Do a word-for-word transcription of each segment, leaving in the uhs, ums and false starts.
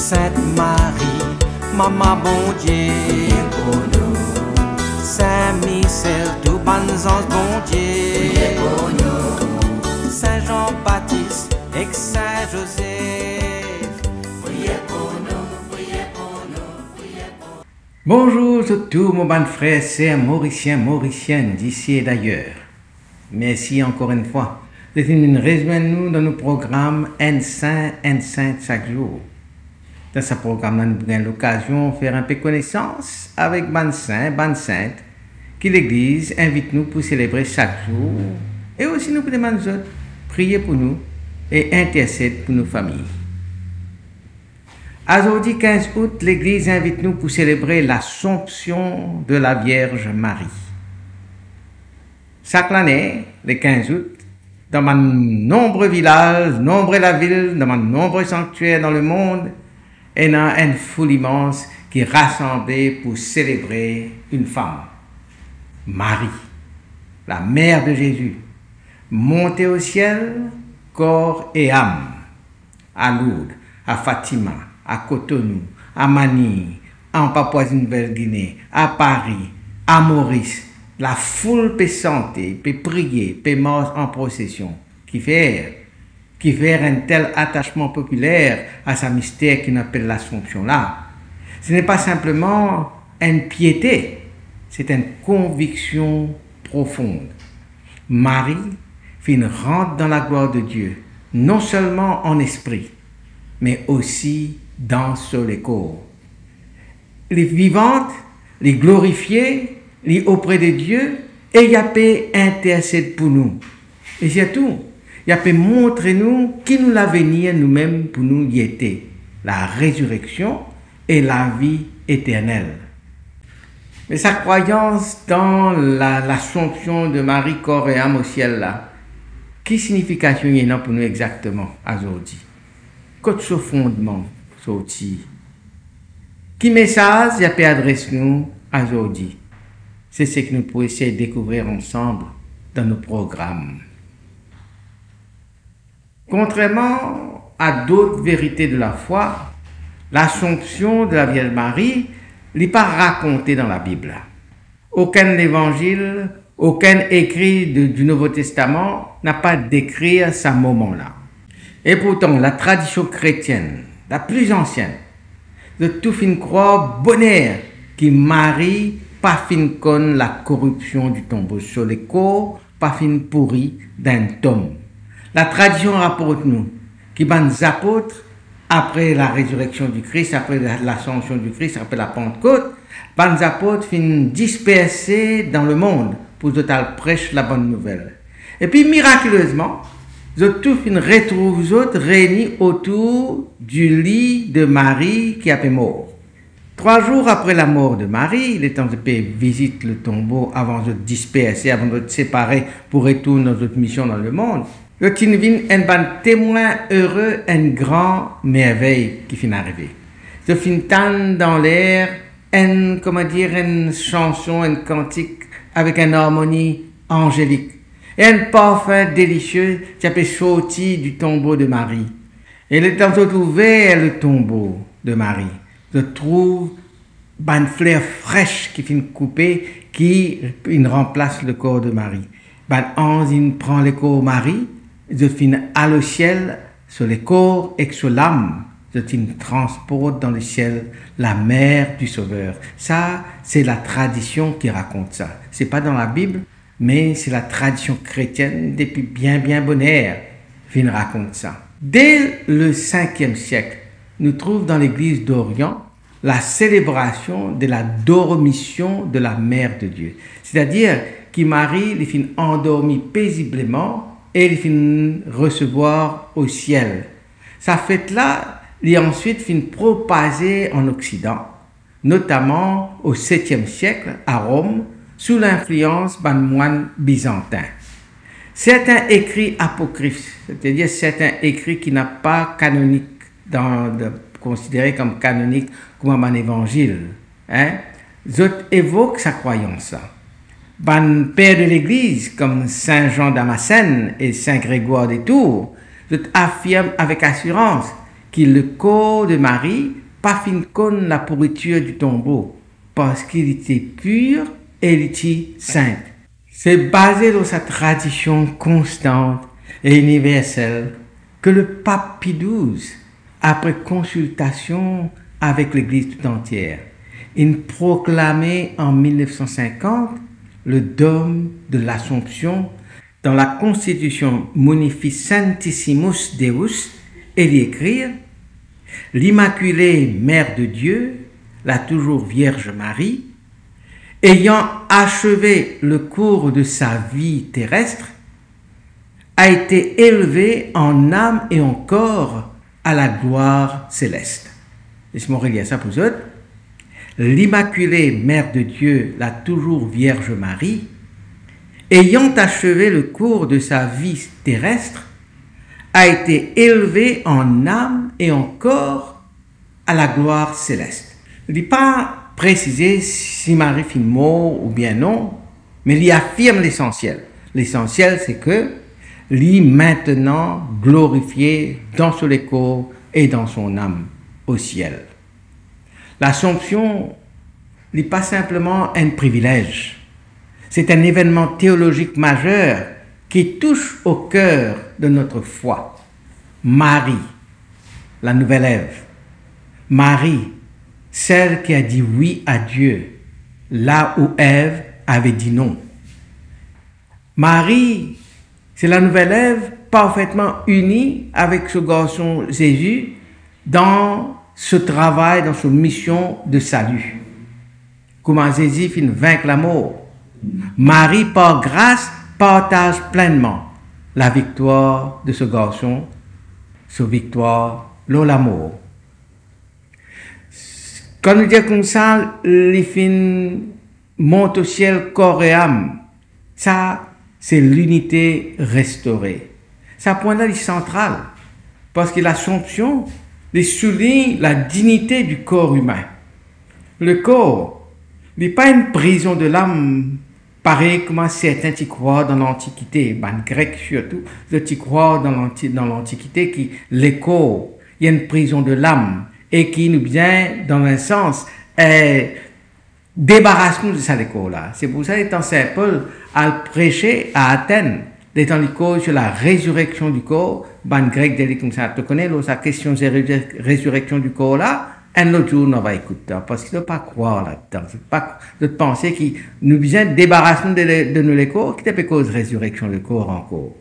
Sint Marie, Mama Bondie, priye pou nou. Sin Misel, tou bann zanz Bondie, priye pou nou. Sin Zan Batis ek Sin Zozef, priye pou nou, priye pou nou, priye pou nou. Bonzour zot tou, mo bann frer, ser, Morisien, Morisienn, disi e dayer. Mersi ankor enn fwa de vinn rezwenn nou dan nou program Enn Sin, Enn Sint sak zour. Dan sa program la, nou pou gagn lokazion fer inpe konesans avek bann sin, bann sint ki Legliz invit nou pou selebre sak zour, e osi nou pou demann zot priye pou nou e intersed pou nou fami. Azordi kinz out, Legliz invit nou pou selebre Lasompsion de la Vierge Marie. Sak lane, le kinz out, dan bann nonbre vilaz, nonbre lavil, dan bann nonbre sanktier dan lemond, ena enn foul imans ki rasanble pou selebre enn fam, Marie, la mère de Jésus, monte au ciel, corps et âme. A Lourdes, a Fatima, a Cotonou, a Manille, an Papouazie Nouvelle Guinée, a Paris, a Moris, lafoul pe sante, pe priye, pe mars an prosesion. Kifer? Kifer enn tel atasman popiler a sa mister ki nou apel Lasompsion la? Se n'est pas simplement enn piete, se enn konviksion profond. Marie finn rant dan laglwar de Die, non selman an lespri, me osi dan so lekor. Li vivant, li glorifie, li opre de Die, e li pe intersed pou nou. E sirtou, li pe montre nou ki nou lavenir noumem pou nou ete, larezireksion e lavi eternel. Me sa krwayans dan la, Lasompsion de Marie corps et âme au ciel la, ki signifikasion li ena pou nou exakteman azordi? Kot so fondman sorti? Ki mesaz li pe adres nou azordi? Se seki nou pou esey dekouvrir ansam dan nou program. Kontrerman a dot verite de lafwa, Lasompsion de la Vierge Marie, li pa rakonte dan Labib. Okenn levanzil, okenn ekri de, di Nouvo Testaman napa dekrir sa moman la. E pourtan, latradision kretienn la pli ansienn, zot tou finn krwar boner ki Marie pa finn konn lakoripsion di tonbo, so lekor pa finn pouri dan enn tom. Latradision raport nou ki bann zapot, apre larezireksion di Kris, apre la, Lasansion di Kris, apre Lapantkot, bann zapot finn disperse dan lemond pou zot al pres Labonn Nouvel. Epi mirakilezman, zot tou finn retrouv zot reini otour di li de Marie ki ape mor. Trwa zour apre lamor de Marie, letan zot pe vizit letonbo, avan zot disperse, avan zot separe pou retourn dan zot mision dan lemond, zot finn vinn enn bann temwin ere enn gran mervey ki finn arive. Zot finn tann dan ler enn, kouma dir, enn sanson, enn kantik avek enn armoni anzelik. E enn parfin delisie ti ape sorti di tonbo de Marie. E letan zot ouver letonbo de Marie, zot trouv bann fler fres ki finn koupe, ki finn ranplas lekor de Marie. Bann anz inn pran lekor Marie, zot finn al osiel, so lekor ek so lam, zot finn transport dan lesiel la mer di Sover. Sa, se latradision ki rakont sa. Se pa dan Labib, me se latradision kretienn depi bien, bien boner finn rakont sa. De le sinkiem siek, nou trouv dan Legliz Dorian laselebrasion de la Dormition de la Mère de Dieu. Setadir ki Marie, li finn andormi pezibleman e li finn resevwar osiel. Sa fet la, li answit finn propaze an Oksidan, notaman o setiem siek a Rom, sou linflians bann mwann bizantin. Sertin ekri apokrif, setadir sertin ekri ki napa kanonik, dan, dan, konsidere kom kanonik, kouma bann evanzil, en, zot evok sa krwayans la. Bann per de Legliz, kom Sin Zan Damasenn e Sin Gregwar de Tour, zot afirm avek asirans ki lekor de Marie pa finn konn lapouritir di tonbo, parski li ti pir e li ti sint. Se baze lor sa tradision konstant e iniversel ke le Pap Pi douz, apre konsiltasion avek Legliz toutantier, inn proklame an mil nef san sinkant le dogm de Lasompsion dan la Konstitision Munificentissimus Deus, e li ekrir, L'Immaculée Mère de Dieu, la toujours Vierge Marie, ayant achevé le cours de sa vie terrestre, a été élevée en âme et en corps à la gloire céleste. Les mo relir sa pou zot. L'Immaculée Mère de Dieu, la toujours Vierge Marie, ayant achevé le cours de sa vie terrestre, a été élevée en âme et en corps à la gloire céleste. Li pa presize si Marie finn mor oubien non, me li afirm lesansiel. Lesansiel, se ke li mintnan glorifie dan so lekor e dan son nam o siel. Lasompsion, li pa sinpleman enn privilez. Se enn evennman teolozik mazer ki tous o ker de notre foi. Marie, la nouvelle Ève. Marie, celle qui a dit oui à Dieu, là où Ève avait dit non. Marie, se la nouvelle Ève parfetman ini avek so garson Zezi dan so travay, dan so mision de sali. Kouma Zezi finn vink lamor, Marie, par gras, partaz plennman laviktwar de so garson, so viktwar lor lamor. Kan nou dir koumsa, li finn mont o siel kor e am, sa se linite restore. Sa pwin la li santral, parski Lasompsion, li soulign la dignité du corps humain. Lekor, li pa enn prizon de lam, parey kouma sertin ti krwar dan Lantikite, bann Grek sirtou, zot ti krwar dan Lanti-, dan Lantikite ki lekor, li enn prizon de lam, e ki nou bizin, dan enn sans, eh, debaras nou de sa lekor la. Se pou sa, letan Sin Pol al prese a Atenn, letan li koz sur la résurrection du corps, bann Grek dir li koumsa, to kone, lor sa kestion de résurrection du corps la, enn lot zour nou va ekout twa, parski zot pa krwar ladan. Zot pa, zot panse ki nou bizin debaras nou de, de nou lekor, ki to pe koz résurrection de corps ankor.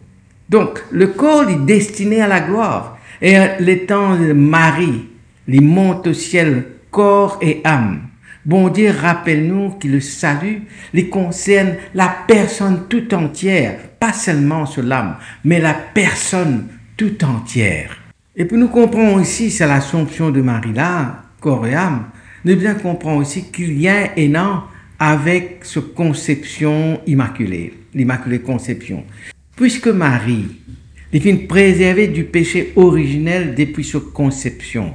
Donk, lekor, li destine a laglwar. E letan Marie, li mont o siel kor e am, Bondie rapel nou ki le salut, li konsern la personn tou antier, pa selman so lam, me la personn tou antier. E pou nou konpran osi sa Lasompsion de Marie la, kor e am, nou bizin konpran osi ki lien ena avek so konsepsion imakile, L'Immaculée Conception. Puiske Marie, li finn prezerve di pese orizinel depi so konsepsion,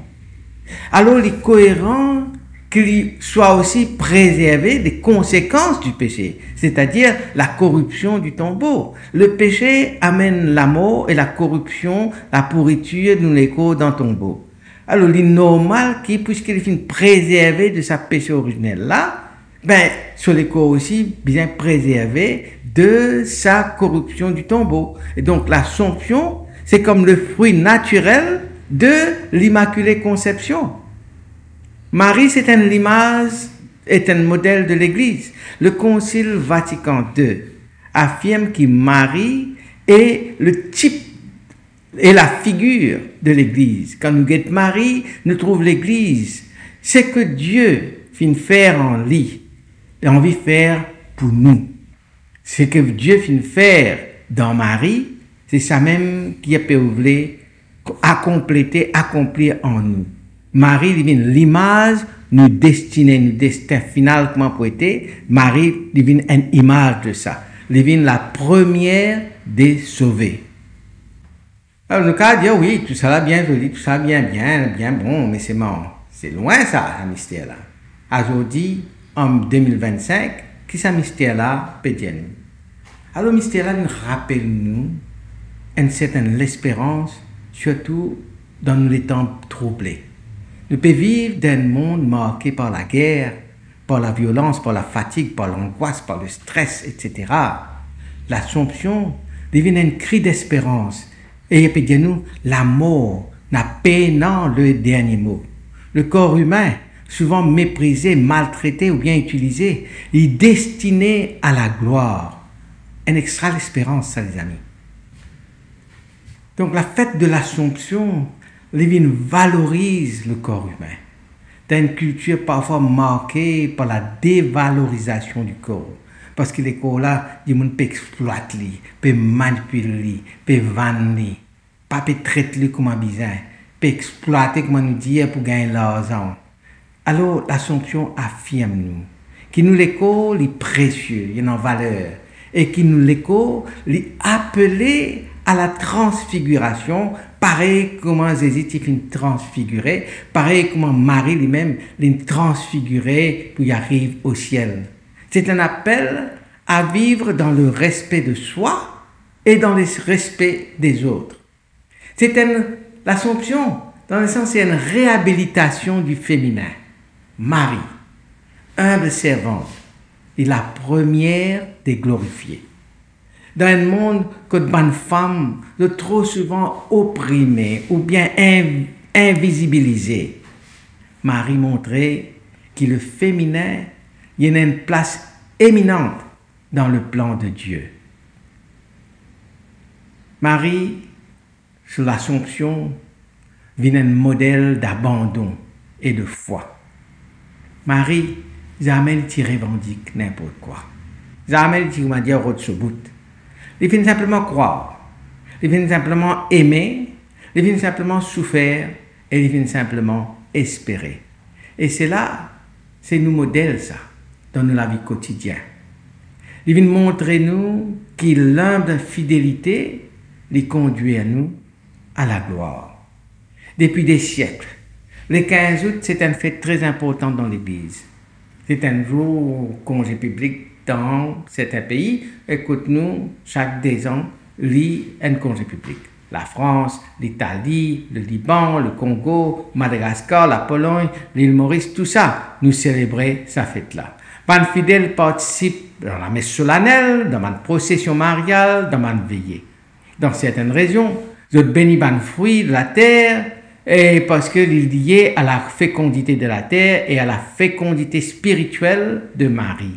alor li koeran ki li swa osi prezerve de konsekans di pese, setadir la koripsion di tonbo. Le pese amenn lamor e la koripsion, lapouritir nou lekor dan tonbo. Alor, li normal ki, puiske li finn prezerve de sa pese orizinel la, ben, so lekor osi bizin prezerve de sa koripsion di tonbo. E donk, Lasompsion, se kom le fri natirel de L'Immaculée Conception. Marie, se enn limaz, se enn model de Legliz. Le Concile Vatican deux afirm ki Marie est le type et la figure de Legliz. Kan nou get Marie, nou trouv Legliz, seki Die finn fer an li, li anvi fer pou nou. Seki Die finn fer dan Marie, se samem ki li pe vle akonplete, akonpli an nou. Marie, li vinn limaz nou destine, nou destin final, kouma pou ete. Marie, li vinn enn imaz de sa. Li vinn la première des sauvées. Alor, nou kav dir, wi, tousala bien zoli, tousala bien, bien, bien bon, me selman, se lwin sa, sa mister la. Azordi, an de mil vinn-sink, ki sa mister la pe dir nou? Alor, mister la, li rapel nou enn sertin lesperans, sirtou dan nou letan trouble. Nou pe viv dan enn mond marke par lager, par laviolans, par lafatig, par langwas, par lestres, etsetera. Lasompsion, li vinn enn kri desperans, e li pe dir nou, lamor napa le dernie mo. Lekor imin, souvan meprize, maltrete oubien itilize, li destine a laglwar. Enn extra lesperans sa, lezami. Donk, lafet de Lasompsion, li vinn valoriz lekor imin. Dan enn kiltir parfwa marke par ladevalorizasyon di kor, parski lekor la, dimoun pe explwat li, pe manipil li, pe vann li, pa pe tret li kouma bizin, pe explwate, kouma nou dir, pou gagn larzan. Alor, Lasompsion afirm nou ki nou lekor li presie, li ena valer, e ki nou lekor li apele a latransfigirasion, parey kouma Zezi ti finn transfigire, parey kouma Mari limem li transfigire pou li ariv osiel. Se enn apel a viv dan le respe de swa e dan le respe dezot. Se enn Lasompsion, dan le sans, se enn reabilitasion di feminin. Mari, inb servant, e lapremier de glorifie. Dan enn mond kot bann fam, zot tro souvan oprime oubien in-, invizibilize, Mari montre ki le feminin, li ena enn plas eminan dan le plan de Die. Mari, sou Lasompsion, vinn enn model dabandon e de fwa. Mari, zame li ti revandik ninport kwa. Zame li ti, koumadir, rod so bout. Li finn sinpleman krwar. Li finn sinpleman eme. Li finn sinpleman soufer. E li finn sinpleman espere. E sela, se nou model sa, dan nou lavi kotidien. Li vinn montre nou ki linb fidelite, li kondwir nou a laglwar. Depi de siek, le kinz out, se enn fet tre inportan dan Legliz. Se enn zour konze piblik dan sertin pei, e kot nou, sak de zan, li enn konze piblik. Lafrans, Litali, le Liban, le Kongo, Madagaskar, Lapologn, Lil Moris, tousala, nou selebre sa fet la. Bann fidel partisip dan lames solanel, dan bann prosesion marial, dan bann veye. Dan sertin rezion, zot beni bann fri de later, e parski li lie a lafekondite de later e a lafekondite spiritiel de Mari.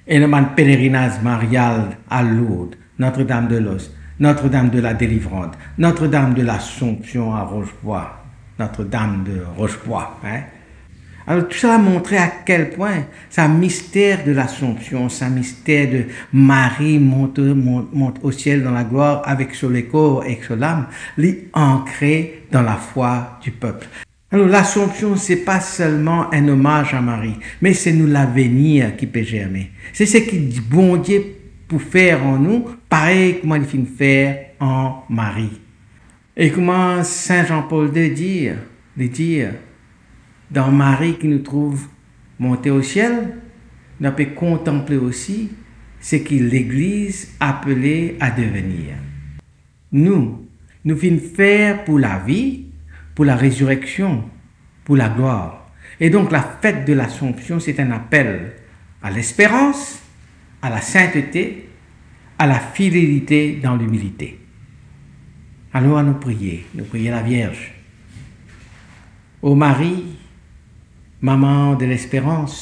Ena bann pelerinaz marial a Lourdes, Notre-Dame de Losc, Notre-Dame de la Délivrance, Notre-Dame de l'Assomption à Rochebaud, Notre-Dame de Rochebaud, hein. Alor, tousala montre a kel pwin sa mister de Lasompsion, sa mister de Mari mont, mont, mont osiel dan laglwar avek so lekor ek so lam, li ankre dan lafwa di pep. Alor, Lasompsion, se pa selman enn omaz a Mari, me se nou lavenir ki pe zerme. Se seki Bondie pou fer an nou, parey kouma li finn fer an Mari. E kouma Sin Zan Pol de dir, li dir, dan Mari ki nou trouv monte osiel, nou pe kontanple osi seki Legliz apele a devenir. Nou, nou finn fer pou lavi, pou larezireksion, pou laglwar. E donk, lafet de Lasompsion, se enn apel a lesperans, a lasintete, a lafidelite dan limilite. Alor, anou priye, nou priye Lavierz. O Mari, mama de lesperans,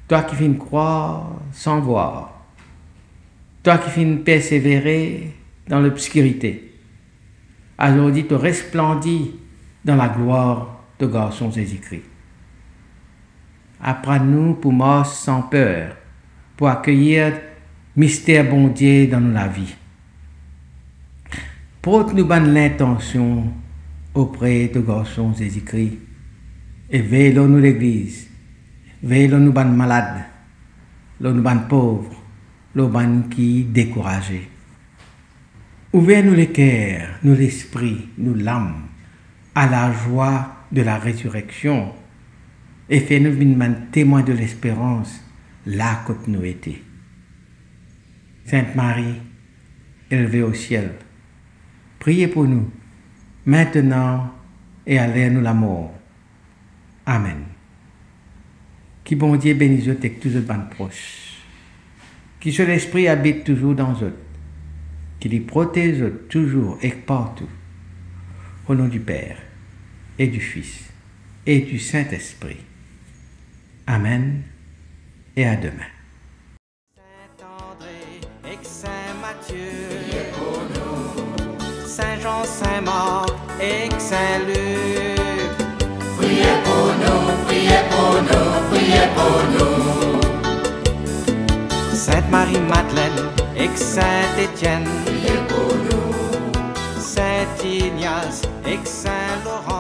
twa ki finn krwar san vwar, twa ki finn persevere dan lobskirite, azordi to resplandi dan laglwar to Garson Zezi Kri. Aprann nou pou mars san per, pou akeyir mister Bondie dan nou lavi. Port nou bann lintansion opre to Garson Zezi Kri, e vey lor nou Legliz, vey lor nou bann malad, lor nou bann pov, lor bann ki dekouraze. Ouver nou leker, nou lespri, nou lam a lazwa de larezireksion e fer nou vinn bann temwin de lesperans la kot nou ete. Sint Mari, elve osiel, priye pou nou. Mintenan e aler nou lamor. Amen. Ki Bondie beni zot ek tou zot bann pros. Ki so Lespri abit touzour dan zot. Ki li protez zot touzour ek partou. O nom du Père, et du Fils, et du Saint-Esprit. Amen. E a demin. Saint André ek Saint Mathieu, priye pou nou. Saint Jean, Saint Marc ek Saint Luc, priye pou nou, priye pou nou, priye pou nou. Sainte Marie Madeleine ek Saint Etienne, priye pou nou. Saint Ignace ek Saint Laurent.